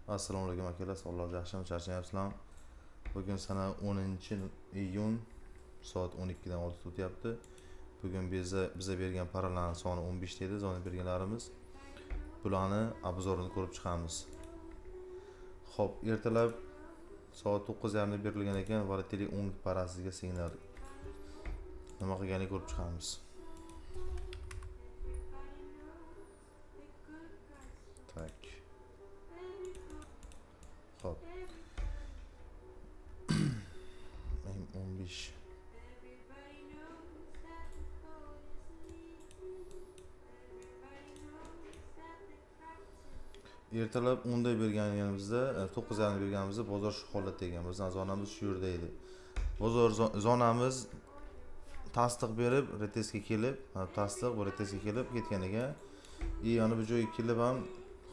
Assalomu alaykum akalar, sog'ligingiz yaxshimi, charchamayapsizlarmi? Bugun sana 10-iyun soat 12dan 6 o'tyapti. Bugun biza bergan paralarning soni 15 edi, zona berganlarimiz. Bularni obzorini ko'rib chiqamiz. Xo'p, ertalab soat 9:30 da berilgan ekan volatiliy 10 parasiga signal. Nima qilganini ko'rib chiqamiz. Tak. Xo'p. M15. Ertalab 10da berganimizda, 9:30 berganimizda bozor shu holatda ekan. Bizning zonamiz shu yerda edi. Bozor zonamiz tasdiq berib, retestga kelib, mana tasdiq bu retestga kelib ketgan ekan. Yana bu joyga kelib ham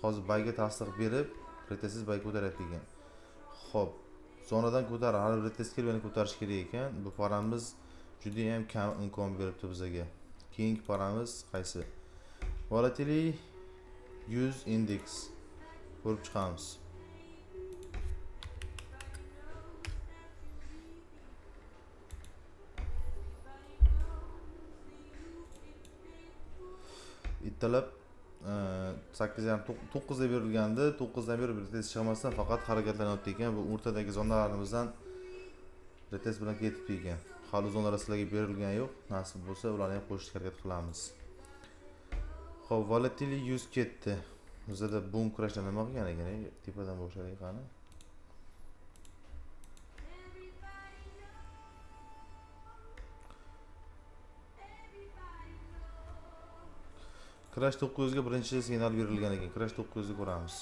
hozir bayga tasdiq berib, retestsiz bay ko'taryapti ekan. Xo'p, zonadan ko'tarib, hali retest kelib yana ko'tarish kerak ekan. Bu paramiz juda ham kam imkon beribdi bizga. Keyingi paramiz qaysi? Volatility 100 indeks ko'rib chiqamiz. Ertalab 8:30 9da berilgandi, 9dan beri bir test chiqmasdan faqat harakatlanyapti ekan. Bu o'rtadagi zonalarimizdan retest bilan ketibdi ekan. Hali zonalar sizlarga berilgani yo'q. Nasib bo'lsa ularni ham qo'shishga harakat qilamiz. Xo'p, volatility 100 ketdi. Bizda boom crashda nima qilgan ekan? Tepadan boshladik qani. Crash 900 ga birinchi signal berilgan ekan. Crash 900 ni ko'ramiz.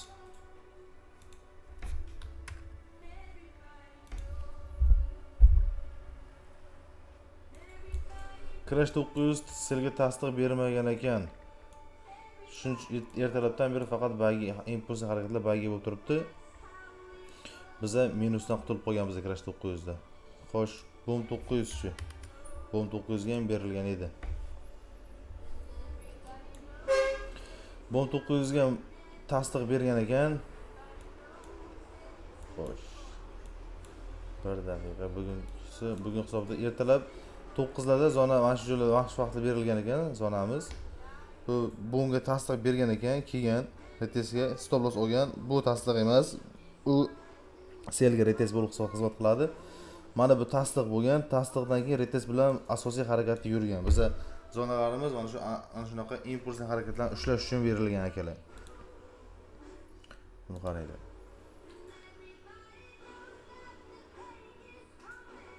Crash 900 selga tasdiq bermagan ekan. Shuncha ertalabdan beri faqat bayga impulsli harakatlar bayga bo'lib turibdi. Biza minusdan qutulib qolganmiz Crash 900 da. Xo'sh, boom 900 chi. Boom 900 ga ham berilgan edi. Boom 900 ga ham tasdiq bergan ekan. Xo'sh. Bir daqiqa, bugun hisobda ertalab 9larda zona mana shu joyda mana shu vaqtda berilgan ekan zonamiz. Bu boomga tasdiq bergan ekan, keyin retestga stop loss olgan. Bu tasdiq emas. U selga retest bo'lib xizmat qiladi. Mana bu tasdiq bo'lgan. Tasdiqdan keyin retest bilan asosiy harakatda yurgan. Biza zonalarimiz mana shu ana shunaqa impulsli harakatlarni ushlash uchun berilgan akalar. Buni qaranglar.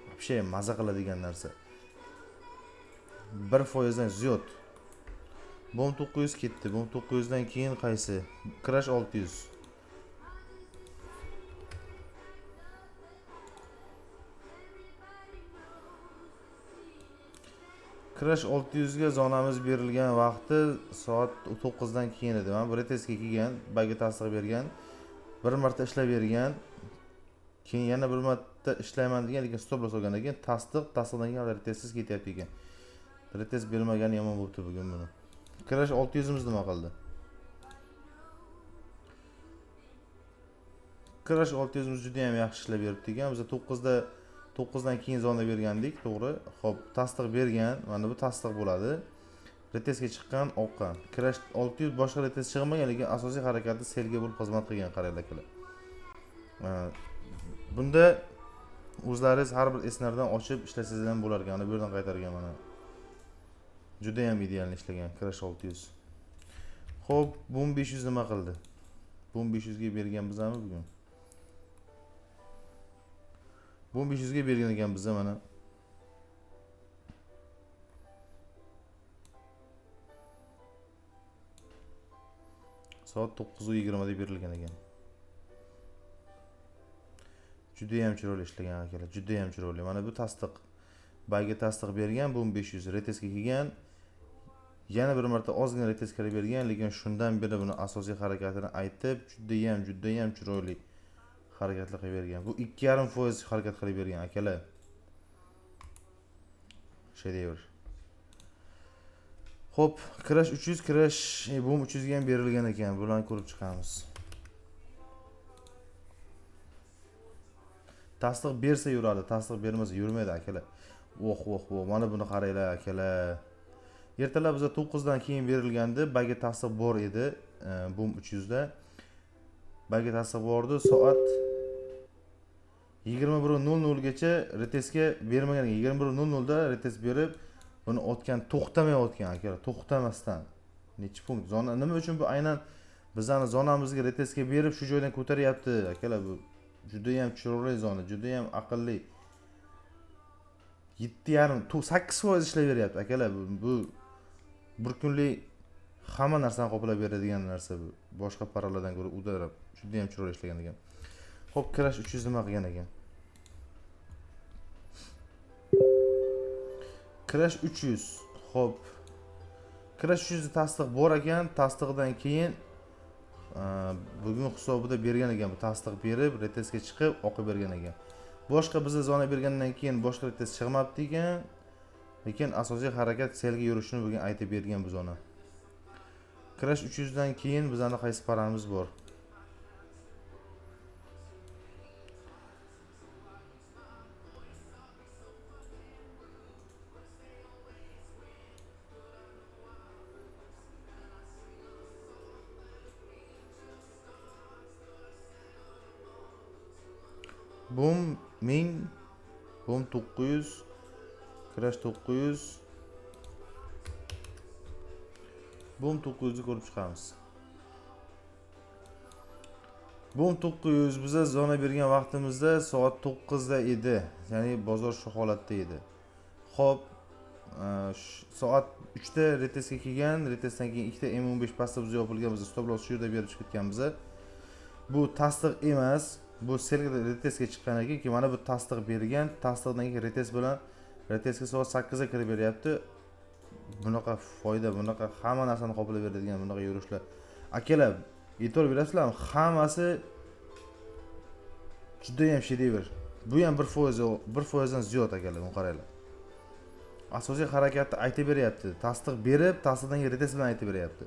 Вообще maza qiladigan narsa. 1% dan ziyod. Boom 900 ketdi. Boom 900 dan keyin qaysi? Crash 600. Crash 600 ga zonamiz berilgan vaqti soat 9 dan keyin edi. Mana bu retestga kelgan, bayga tasdiq bergan, bir marta ishlab bergan, keyin yana bir marta ishlayman degan, lekin stop loss olgan ekan. Tasdiqdan keyin hali retestsiz ketyapti ekan. Retest bermagani yomon bo'libdi bugun buni. Crash 600imiz nima qildi? Crash 600imiz juda ham yaxshi ishlab beribdi ekan. Biz 9dan keyin zona bergandik, to'g'ri. Xo'p, tasdiq bergan. Mana bu tasdiq bo'ladi. Retestga chiqqan, oqqan. Crash 600 boshqa retest chiqmagan, lekin asosiy harakati selga bo'lib xizmat qilgan, qaranglar akalar. Bunda o'zlaringiz har bir esnardan ochib ishlasangiz ham bo'lar ekan. Mana bu yerdan qaytargan mana. Juda ham ideal ishlagan Crash 600. Xo'p, Boom 500 nima qildi? Boom 500 ga bergan bizami bugun? Boom 500 ga bergan ekan biza mana. Soat 9:20 da berilgan ekan. Juda ham chiroyli ishlagan akalar, juda ham chiroyli. Mana bu tasdiq. Bayga tasdiq bergan, Boom 500 retestga kelgan. Yana bir marta ozgina retest qilib bergan, lekin shundan beri buni asosiy harakatini aytib, juda ham chiroyli harakatlar qilib bergan. Bu 2,5% harakat qilib bergan akalar. Shedevr. Xo'p, Crash 300, Crash Boom 300 ga ham berilgan ekan. Bularni ko'rib chiqamiz. Tasdiq bersa yuradi, tasdiq bermasa yurmaydi akalar. Oh oh oh, mana buni qaranglar akalar. Ertalab biza 9 dan keyin berilgandi, bagi tasdiq bor edi, BOM 300 da. Bagi tasdiq bor edi, soat 21:00 gacha retestga bermagan ekan. 21:00 da retest berib, buni otgan, to'xtamay otgan akalar, to'xtamasdan. Necha punkt zona, nima uchun bu aynan bizani zonamizga retestga berib shu joydan ko'taryapti akalar? Bu juda ham chiroyli zona, juda ham aqlli. 7,5 8% ishlab beryapti akalar. Bu bir kunlik hamma narsani qoplab beradigan narsa bu. Boshqa paralardan ko'ra udarab juda ham chiroyli ishlagan ekan. Xo'p, Crash 300 nima qilgan ekan? Crash 300. Xo'p. Crash 300 tasdiq bor ekan, tasdiqdan keyin bugun hisobida bergan ekan, bu tasdiq berib, retestga chiqib, oqib bergan ekan. Boshqa biza zona bergandan keyin boshqa retest chiqmabdi ekan. Lekin asosiy harakat selga yurishini bugun aytib bergan bu zona. Crash 300 dan keyin bizani qaysi paramiz bor? BOM 1000, BOM 900, Crash 900, BOM 900 ni ko'rib chiqamiz. BOM 900 biza zona bergan vaqtimizda soat 9 da edi. Ya'ni bozor shu holatda edi. Xo'p, soat 3 da retestga kelgan, retestdan keyin ikkita M15 pastda biz yopilgan, biz stop loss shu yerda berib chiqib ketganmiz. Bu tasdiq emas. Bu selga retestga chiqqan ekan, keyin mana bu tasdiq bergan, tasdiqdan keyin retest bilan retestga soat 8 ga kirib beryapti. Bunaqa foyda, bunaqa hamma narsani qoplab beradigan bunaqa yurishlar. Akalar, e'tibor berasizlarmi? Hammasi juda ham shedevr. Bu ham 1%, 1% dan ziyod akalar, buni qaranglar. Asosiy harakatni aytib beryapti. Tasdiq berib, tasdiqdan keyin retest bilan aytib beryapti.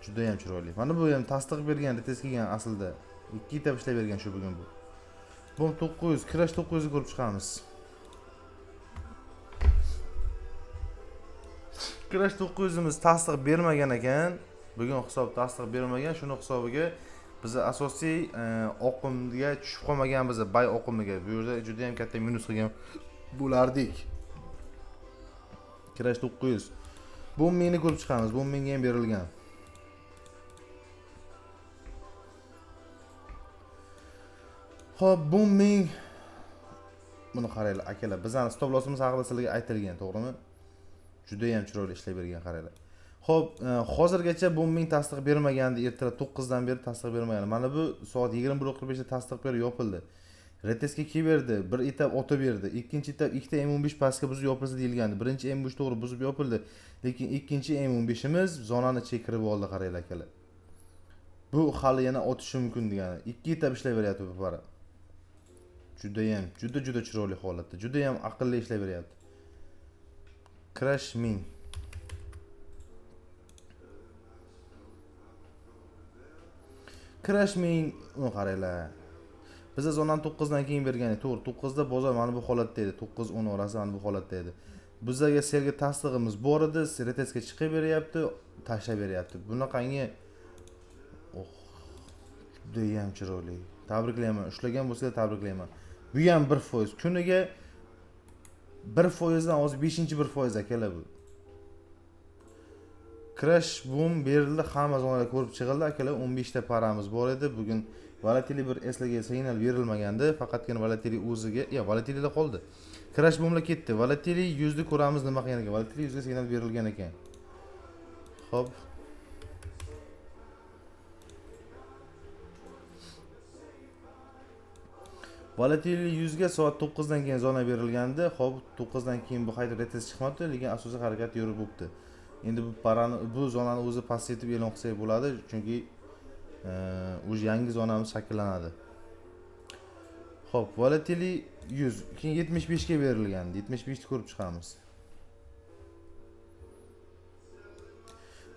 Juda ham chiroyli. Mana bu ham tasdiq bergan, retest kelgan aslida. Ikki etap ishlab bergan shu bugun bu. BOM 900, Crash 900 ni ko'rib chiqamiz. Crash 900imiz tasdiq bermagan ekan. Bugun hisob tasdiq bermagan, shuni hisobiga biz asosiy oqimga tushib qolmaganmiz, buy oqimiga. Bu yerda juda ham katta minus qilgan bo'lardik. Crash 900. BOM 1000 ni ko'rib chiqamiz. BOM 1000 ga ham berilgan. Xo'p, BOM 1000 buni qaranglar akalar, bizani stop lossimiz haqida sizlarga aytilgan, to'g'rimi? Juda ham chiroyli ishlab bergan, qaranglar. Xo'p, hozirgacha BOM 1000 tasdiq bermagandi, ertalab 9 dan beri tasdiq bermagan. Mana bu soat 21:45 da tasdiq berib yopildi. Retestga kelib berdi, bir etap otib berdi. Ikkinchi etap ikkita M15 pastga buzib yopilsa deyilgandi. Birinchi M5 to'g'ri buzib yopildi, lekin ikkinchi M15imiz zonani ichiga kirib oldi, qaranglar akalar. Bu hali yana otishi mumkin degani. Ikki etap ishlab beryapti bu para. Judayam, juda juda chiroyli holatda, judayam aqlli ishlab beryapti. Crash 1000. Crash 1000, uni qaranglar. Biza zonani 9 dan keyin bergan edik. To'g'ri, 9 da bozor mana bu holatda edi. 9-10 orasi mana bu holatda edi. Bizaga selga tasdig'imiz bor edi, retestga chiqib beryapti, tashlab beryapti. Bunaqangi oh, judayam chiroyli. Tabriklayman. Ushlagan bo'lsa tabriklayman. Bu ham 1%. Kuniga 1% dan hozir 5-1% akalar bu. Crash boom berildi, hamma zonalar ko'rib chiqildi akalar. 15 ta paramiz bor edi. Bugun volatili bir eslaga signal berilmagandi, faqatgina volatili o'ziga, ya volatilida qoldi. Crash boomlar ketdi. Volatili 100 ni ko'ramiz nima qilgan ekan. Volatili 100 ga signal berilgan ekan. Xo'p. Volatili 100 ga soat 9 dan keyin zona berilgandi. Xo'p, 9 dan keyin bu qaytib retest chiqmabdi, lekin asosiy harakat yurib bo'pti. Endi bu parani, bu zonani o'zi pastga e'lon qilsak bo'ladi, chunki o'zi yangi zonamiz shakllanadi. Xo'p, volatili 100, keyin 75 ga berilgandi. 75 ni ko'rib chiqamiz.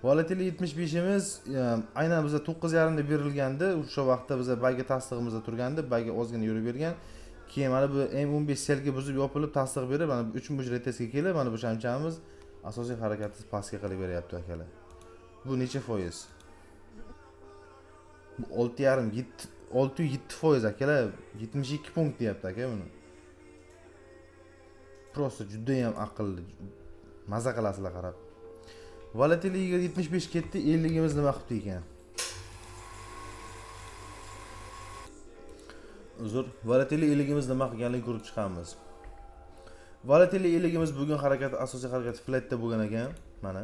Volatili 75imiz aynan bizga 9:30 da berilgandi. O'sha vaqtda bizga bayga tasdig'imizda turgandi, bayga ozgina yurib bergan. Keyin mana bu M15 selga buzib yopilib tasdiq berib, mana bu 3 retestga kelib, mana bu shamchamiz asosiy harakatni pastga qilib beryapti akalar. Bu necha foiz? Bu 6,5 7 6,7% akalar, 72 punkt deyapti aka buni. Prosta juda ham aqlli. Maza qilasizlar qarab. Volatilligiga 75 ketdi, 50 nima qilibdi ekan? Uzr, volatillik 50 nima qilganligini ko'rib chiqamiz. Volatillik 50 bugun harakat, asosiy harakat flatda bo'lgan ekan, mana.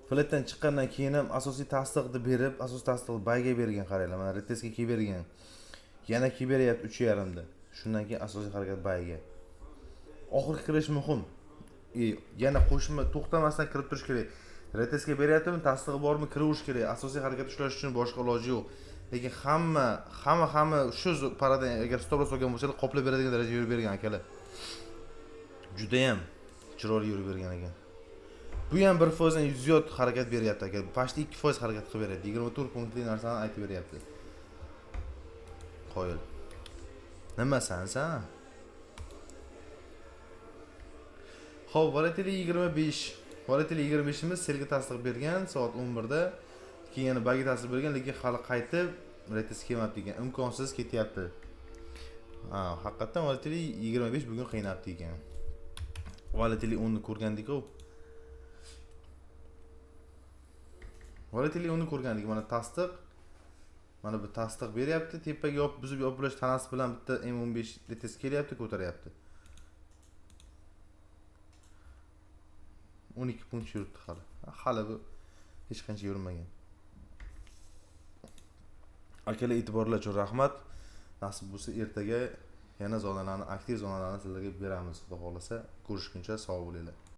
Flatdan chiqqandan keyin ham asosiy tasdiqni berib, asosiy tasdiqni buyga bergan, qaranglar, mana retestga kelib bergan. Yana kelib beryapti 3.5 da. Shundan keyin asosiy harakat buyga. Oxirgi kirish muhim. Yana qo'shma to'xtamasdan kirib turish kerak. Retestga beryaptimi, tasdig'i bormi, kiraverish kerak. Asosiy harakat ushlash uchun boshqa iloji yo'q. Lekin hamma shu paradan agar stop loss olgan bo'lsalar, qoplab beradigan darajaga yurib bergan akalar. Juda ham chiroyli yurib bergan ekan. Bu ham 1% dan ziyod harakat beryapti aka. Почти 2% harakat qilib beryapti. 24 punktli narsani aytib beryapti. Qoyil. Nimasan sen? Xo'p, volatillik 25. Volatillik 25imiz selga tasdiq bergan soat 11 da. Keyin yana bagi tasdiq bergan, lekin hali qaytib retest kelmabdi ekan. Imkonsiz ketyapti. Ha, haqiqatan volatillik 25 bugun qiynabdi ekan. Volatillik 10 ni ko'rgandik-ku. Volatillik 10 ni ko'rgandik. Mana tasdiq. Mana bu tasdiq beryapti. Tepaga yopib, buzib yopilish tanasi bilan bitta M15 retest kelyapti, ko'taryapti. 12 punkt yuribdi hali. Hali bu hech qancha yurmagan. Akalar, e'tiborlar uchun rahmat. Nasib bo'lsa ertaga yana zonalarni, aktiv zonalarni sizlarga beramiz, xudo xohlasa. Ko'rishguncha sog' bo'linglar.